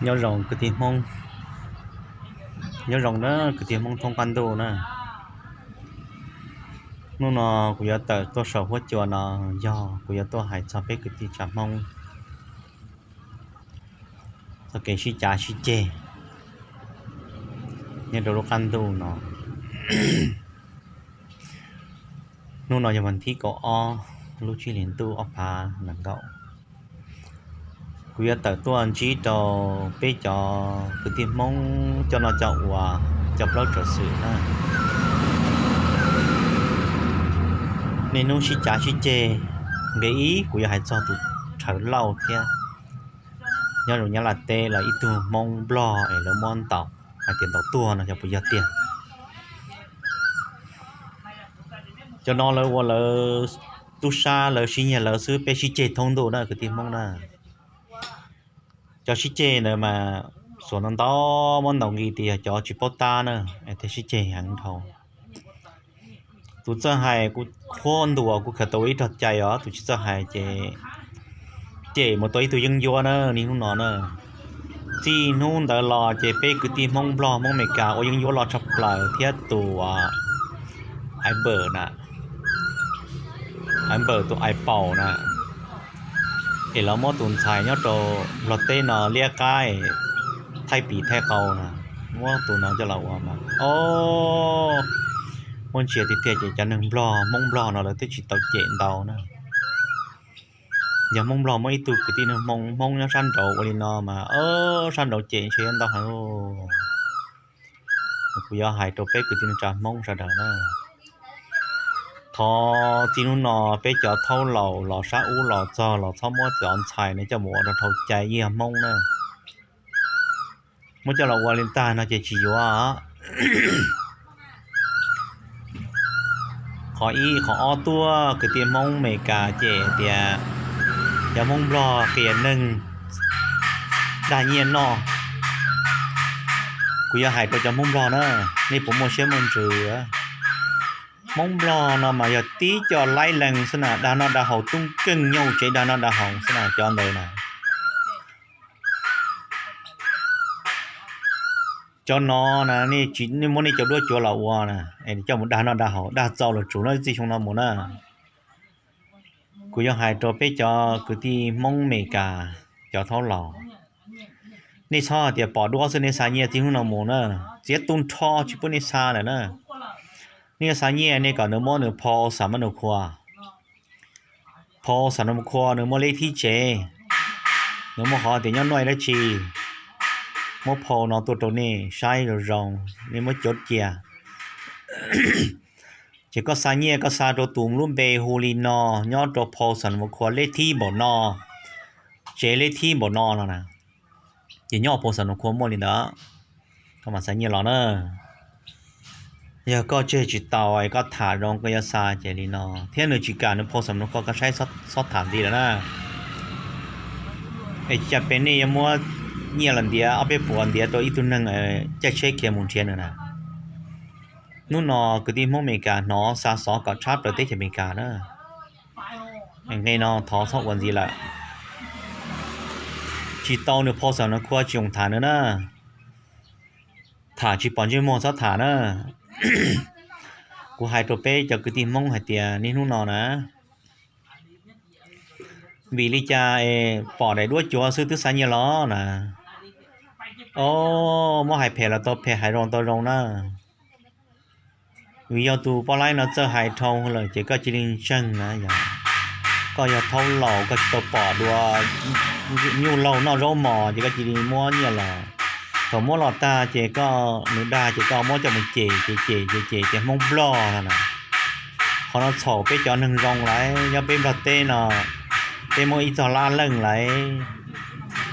Nyob zoo kwv tij Hmoob, nyob zoo na kwv tij Hmoob thoob qab ntuj na. Hnub no kuv yuav tawm tuaj saum huab cua no yog kuv yuav tuaj hais txog peb kwv tij tsav Hmoob txoj kev sib cav sib ceg nyob rau lub qab ntuj no. Hnub no yog vas thib kaum ob lub tsib hlis ntuj ob phav nees nkaum. Kuv yuav tawm tuaj ntsib rau peb cov kwv tij Hmoob coj noj coj ua, cov plaub tsoom xwm na. Niaj hnub sib cav sib ceg, nqe ib kuv yuav hais txog tus Rhawv Lauj thiab nyob rau Nyab Laj teb los ib tug Hmoob Nplog es lawv muab ntaus hais tias ntaus tuag no yog puas yog tiag. Cov no lawv ua lawv tub sab lawv sib nyiag lawv xwb, peb sib ceg thoob ntuj na kwv tij Hmoob na. Cov sib ceg ntawd mas xuas ntau ntau muab ntaus nqi tias yog cov tsis paub tab na, es thiaj sib ceg heev dhau. Tus txawj hais kuv qhuab ntuas kuv khaws tau ib rog cai os, tus tsis txawj hais ces cem mus tau ib tug yeeb ncuab na niaj hnub no na. Txij hnub ntawd los ces peb kwv tij Hmoob Nplog Hmoob Amelikas ua yeeb ncuab loj tshaj plaws thiab tus Ais Npawm na, Ais Npawm tus Ais Paus na, es lawv muab tus ntxhais nyob rau Nplog teb no liab qab thaij pis thaij qau na, muab tus no coj los ua mas o, muab ntsia tiag tiag ces cov neeg Nplog Hmoob Nplog no lawv twb tsis tau cem ntau na. Yog Hmoob Nplog muab ib tug kwv tij neeg Hmoob, Hmoob nyob sab nraud ua li no mas sab nraud cem ntshe yuav ntau heev. Kuv yuav hais rau peb kwv tij neej tsa Hmoob sawv daws na, thov txij hnub no peb cov thaub laus los sab ub los txog los txhob muab cov ntxhais no coj mus ua rau dhau cai, yog Hmoob na. Muab coj los ua li ntag no ces tsis yuav. Qhov ib, qhov ob tuaj kwv tij Hmoob Amelikas ces tias cov Hmoob Nplog qias neeg dag nyiaj noj. Kuv yuav hais rau cov Hmoob Nplog na, nej puas muaj siab muaj ntsws? Hmoob Nplog no mas yog tib co laib lees xwb na, dag noj dag haus, tub keej nyuj tsev dag noj dag haus xwb na cov ntawd na. Cov no na, nej muab nej cov duab cuav los ua na, es coj mus dag noj dag haus, dag txaus los tsum no txij xyoo no mus na. Kuv yuav hais rau peb cov kwv tij Hmoob Amelikas cov thaub laus, nej txhob hais tias pom duab xwb nej xa nyiaj txij hnub no mus na, txiav tu nrho tsis pub nej xa lawm na. Nej yuav xa nyiaj nej kom nws muab nws phau xam mab nus khua, phau xam mab nus khua nws muaj lej thib tsev, nws muaj qhov tias nyob nuaj dab tsi, muab phau no tuaj rau nej saib zoo zoo, nej muab cov cia. Ces koj xa nyiaj koj xa rau tus lub npe hu li no, nyob rau phau xam mab nus khua lej thib npaum no, tsev lej thib npaum no no na, ces nyob phau xam mab nus khua muaj li ntawd, koj mam xa nyiaj los na. Yog koj tseg tsis tau es koj tham zoo koj yuav xa ces li no, thiab nws tsis kam nws phau xam mab nus khua koj saib, txhob tham nti lawm na. Es cas peb nej yuav muab nyiaj los ntiav ob peb puas ntiav rau ib tug neeg caij tsheb khiav mus nrhiav nws na. Hnub no kwv tij Hmoob Amelikas hnov xa xov kom tshab plaws teb chaws Amelikas na. Nqe no thov txhob ua ntxiv lawm. Tsis tau nws phau xam mab nus khua tsis zoo tham nws na. Tham tsis pom ntsej muag txhob tham na. Kuv hais rau peb cov kwv tij Hmoob hais tias niaj hnub no na, vim li cas es pom daim duab cuav xwb twb xa nyiaj los na? O, muab hais phem los tau phem, hais zoo tau zoo na. Vim yog tus poj laib no txawj hais dhau lawm ces koj cia li ntseeg na yog. Koj yog thaub laus koj tsis tau pom dua nyuj laug noj zaub mos ces koj cia li muab nyiaj los. Thaum muab los tag ces koj, nws dag ces koj muab coj mus cem ces cem ces cem tias Hmoob Nplog no na. Qhov no txhaum peb cov neeg zoo lawm, nyob peb Nplog teb no peb muaj ib txog lab leej lawm.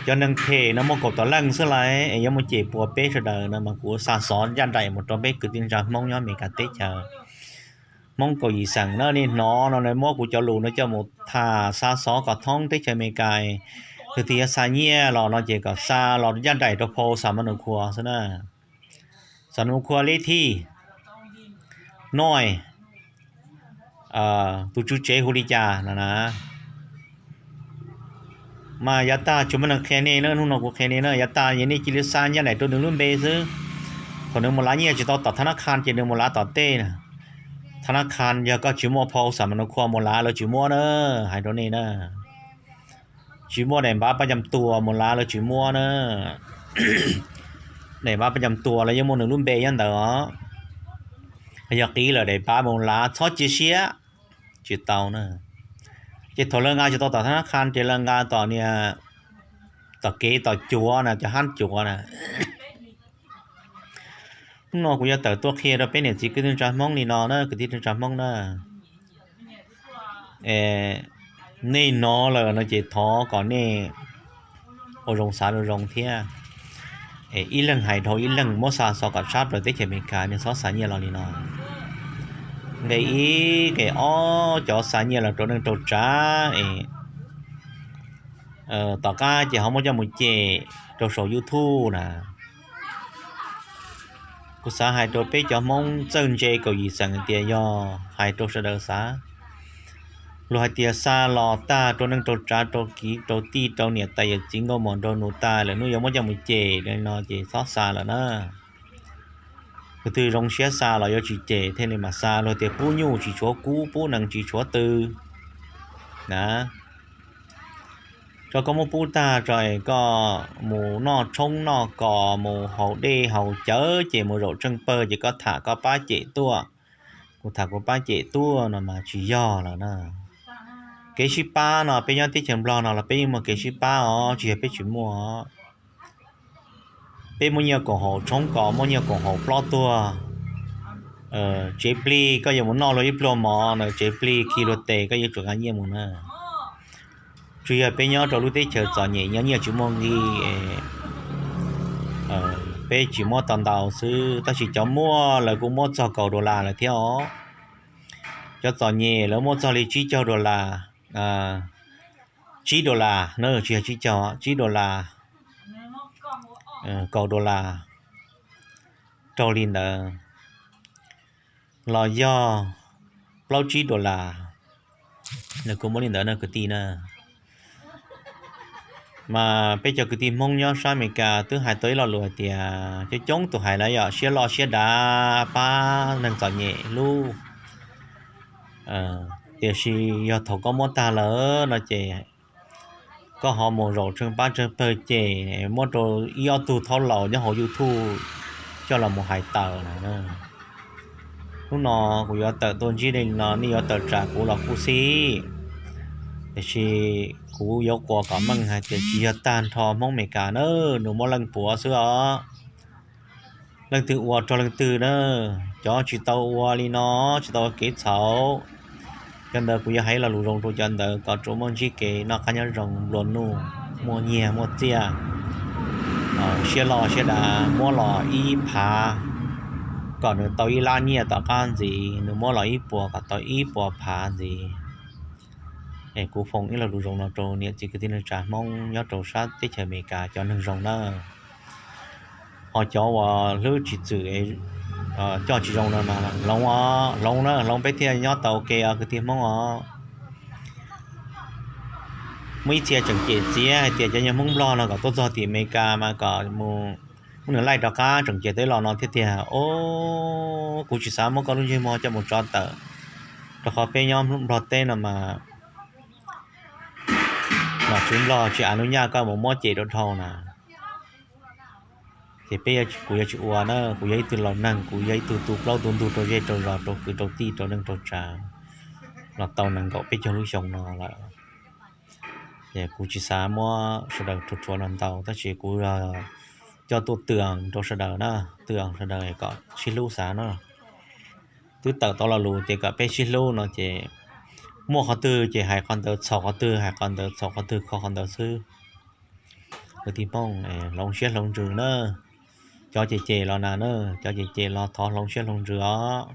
Cov neeg phem no muaj kaum tawm leej xwb lawm es yuav muaj cem puas peb sawv daws no mas kuv xa xov ncaj nraim mus rau peb kwv tij neej tsa Hmoob nyob Amelikas teb chaws. Hmoob kaum yim xeem na, nej hnov no muab kuv cov lus no coj mus tham xa xov kom thoob teb chaws Amelikas. Tus twg yuav xa nyiaj los no ces kom xa los ncaj nraim rau phau xam mab nus khua xwb na. Xam mab nus khua lej thib noi, tus tswv tsev hu li cas no na. Mas yav tag tsis muaj neeg qhia nej na, hnub no kuv qhia nej na, yav tag ces nej cia li xa nyiaj daim rau nws lub npe xwb. Thaum nws mus lav nyiaj tsis tau tom thab nab kha ces nws mus lav tom tej na. Thab nab kha yog koj tsis muaj phau xam mas nws khua mus lav lawv tsis muab na, hais rau nej na. Tsis muaj daim npav pab cam tuas mus lav lawv tsis muab na. Daim npav pab cam tuas los yeej muaj nws lub npe nyob ntawd os. Yog qiv lawm daim npav mus lav txhob cia siab, tsis tau na. Ces thaum lawv nqa tsis tau tom thab nab kha ces lawv nqa tom niag, tom kev tom cuav na, cov hab cuav na. Hnub no kuv yuav tawm tuaj qhia rau peb niam txiv kwv tij neej tsa Hmoob li no na, kwv tij neej tsa Hmoob na. Nej hnov lawm no ces thov kom nej ua zoo xav zoo zoo thiab. Ib leeg hais dhau ib leeg, muab xa xov kom tshab plaws teb chaws Amelikas, nej txhob xa nyiaj los li no. Nqe ib nqe ob cov xa nyiaj los rau neej rau tsav es tom qab ces ho muab coj mus cem rau saum YouTube na. Kuv xav hais rau peb cov Hmoob txawj ntse kaum yim xeem tias yog hais rau sawv daws xav. Luag hais tias xa los tag rau neej rau tsav rau kwv rau tij rau niam tais yawm txiv nkauj muam nraug nus tas lawm hnub yuav muab coj mus cem li no ces txhob xa lawm na. Tus twg zoo siab xa los yuav tsis cem thiaj li mam xa. Luag tias pub nyuj tsis tshuav kub, pub nees tsis tshuav tw na. Tso koj muab pub tag tso es koj mus noj tshoob noj kos, mus haus dej haus cawv ces mus zaum tsheej pawg ces koj tham koj pab cem tuaj, kuv tham kuv pab cem tuaj no mas tsis yog lawm na. Kev sib pab no peb nyob teb chaws Nplog no los peb yeej muaj kev sib pab os, tsis yog peb tsis muaj os. Peb muab nyiaj koom haum tshoob kos, muab nyiaj koom haum plob tuag. Tsev plig koj yuav mus noj luag ib pluag mov na, tsev plig khi luag tes koj yuav tsum nqa nyiaj mus na. Tsuas yog peb nyob rau lub teb chaws txom nyem nyob nyiaj tsis muaj nqi, peb tsis muab tau ntau xwb, tab sis cov muaj lawv kuj muab txog kaum dollar lawm thiab os. Cov txom nyem lawv muab txog li tsib caug dollar, tsib dollar na, tsis yog tsib caug, tsib dollar, kaum dollar rau li ntawd los yog plaub tsib dollar, nws kuj muab li ntawd na kwv tij na. Mas peb cov kwv tij Hmoob nyob sab Amelikas twb hais tau ib lo lus hais tias coob coob tus hais lawm yom, siab loj siab dav pab neeg txom nyem hlub. Tiam sis yog thaum koj muab tag lawm no ces koj ho mus zaum tsheej pab tsheej pawg cem, muab rau ib ob tug thaub laus nyob hauv YouTube coj los mus hais tawm na. Hnub no kuv yuav tawm tuaj ntsib nej li no, nej yuav tawm tsam kuv los kuj xij, tiam sis kuv yuav quas kom meej hais tias tsis yog tag nrho Hmoob Amelikas na, nws muaj leej puav xwb os. Leej twg ua rau leej twg na, cov tsis tau ua li no, tsis tau ua kev txhaum, cov ntawd kuv yuav hais lo lus zoo rau cov ntawd kom tsuas muaj ntsib kev noj qab nyob zoo nplua nuj, muaj nyiaj muaj txiaj, siab loj siab dav, muab los ib phav kom nws tau ib lab nyiaj tom qab ntxiv, nws muab los ib puas kom tau ib puas phav ntxiv. Es kuv foom ib lo lus zoo no rau niam txiv kwv tij neej tsa Hmoob nyob rau sab teb chaws Amelikas cov neeg zoo na. Ho cov uas hlwb tsis txwm, coj tsis zoo no mas hloov, hloov na, hloov peb thiaj nyob tau ua ke os kwv tij Hmoob os. Muaj ib txhia tseem cem txiav hais tias cov nyuag Hmoob Nplog no kom tuaj txog tim Amelikas mas kom mus muab nws laij rov qab, tseem cem tau ib lo no thiab tiag. O, kuv tsis xav muab koj lub ntsej muag coj mus tso tawm, rau qhov peb nyob Nplog teb no mas nom tswv Nplog tsis a nub nyaj koj mus muab cem rau dhau na. Ces peb, kuv yuav tsis ua na, kuv yog ib tug laus neeg, kuv yog ib tug tu plaub tu ntug rau zej rau zos rau kwv rau tij rau neej rau tsav los tau nees nkaum peb caug lub xyoo no lawm. Ces kuv tsis xav muab sawv daws rhuav rhuav los ntau, tab sis kuv coj tuaj twm rau sawv daws na, twm sawv daws kom sib hlub xav na. Twb tawm tau lo lus ces kom peb sib hlub no ces muaj qhov twg ces hais qhov ntawd, txhaum qhov twg hais qhov ntawd, txhaum qhov twg kho qhov ntawd xwb. Kwv tij Hmoob, hloov siab hloov ntsws na. Cov cem cem los na na, cov cem cem los thov hloov siab hloov ntsws os.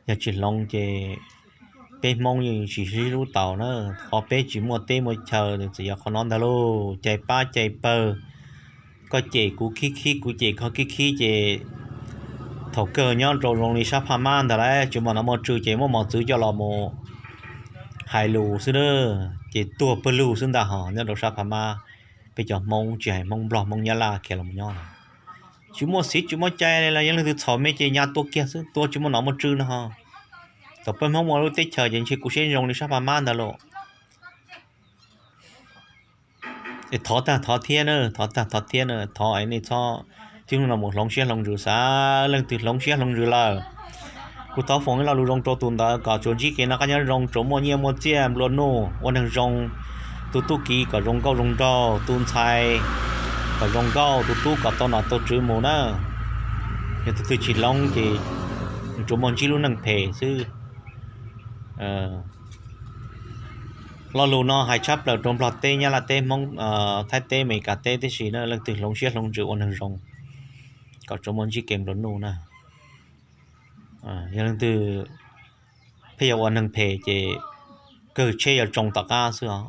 Yog tsis hloov ces peb Hmoob yeej tsis sib hlub taus na. Qhov peb tsis muaj teb muaj chaw txawm yog qhov no ntag lauj. Cais pab cais pawg, koj cem kuv khib khib, kuv cem koj khib khib ces thaum kawg nyob rau zoo li sab Phaj Mab ntag lauj. Tsis muaj nom muaj tswv ces muab mos txwv coj los mus hais lus xwb nawb. Ces tuag pawg lug xwb ntag hos nyob rau sab Phab Mab, peb cov Hmoob tsis hais Hmoob Nplog Hmoob Nyab Laj khiav los mus nyob. Tsis muaj xiv tsis muaj cai li los yog leej twg txhaum me ces nyas tua kiag xwb, tua tsis muaj nom muaj tswv no hos. Thaum peb Hmoob ua lub teb chaws ces ntshe kuv siab zoo li sab Phab Mab ntawd lauj. Thov tag thov thiab na, thov tag thov thiab na, thov nej txhob, tib hnub no mus hloov siab hloov ntsws xav, leej twg hloov siab hloov ntsws lawm, kuv thov foom ib lo lus zoo rau tus ntawd kom tsuas ntsib kev noj qab nyob zoo, tsuas muaj nyiaj muaj txiaj nplua nuj, ua neeg zoo, tu tub ki kom zoo nkauj zoo nraug, tu ntxhais kom zoo nkauj, tu tub kom tau nom tau tswv mus na. Yog tus twg tsis hloov ces tsuas muaj ntsib lub neej phem xwb. Lo lus no hais tshaj plaws rau Nplog teb, Nyab Laj teb, Hmoob, Thaib teb, Amelikas teb tib si na, leej twg hloov siab hloov ntsws ua neeg zoo kom tsuas muaj ntsib kev nplua nuj na. Yog leej twg pheej yuav ua neeg phem ces kawg tsheb yuav tsoo tom qab xwb os.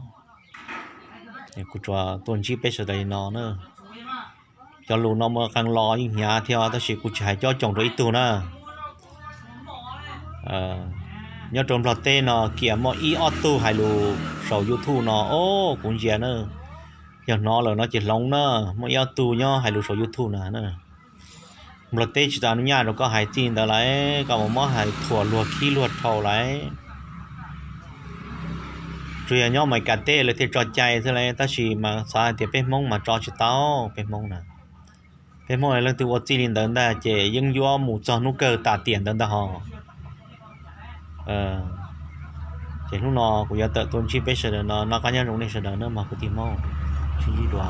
Kuv tsuas tuaj ntsib peb sawv daws li no na. Cov lus no muaj qee lo yeej hnyav thiab tab sis kuv tsis hais cob coos rau ib tug na. Nyob rau Nplog teb no kiam muaj ib ob tug hais lus saum YouTube no, o, kuv ntsia na, yog hnov lawm no ces hloov na, muaj ib ob tug nyob hais lus saum YouTube na. Nplog teb tsis tau nug nyaj rau koj hais txij ntawd lawm, koj mus muab hais thuam luag khib luag rhau lawm. Tsuas yog nyob Amelikas teb lawv thiaj tso cai xwb lawm, tab sis mas xav hais tias peb Hmoob mas tso tsis tau, peb Hmoob na. Peb Hmoob leej twg ua txij li ntawd ntag ces yeej yuav mus txog hnub kawg tas tiam ntawd ntag hos. Ces hnub no kuv yuav tawm tuaj ntsib peb sawv daws no, noj qab nyob zoo nej sawv daws nawb mog kwv tij Hmoob, sib ntsib dua.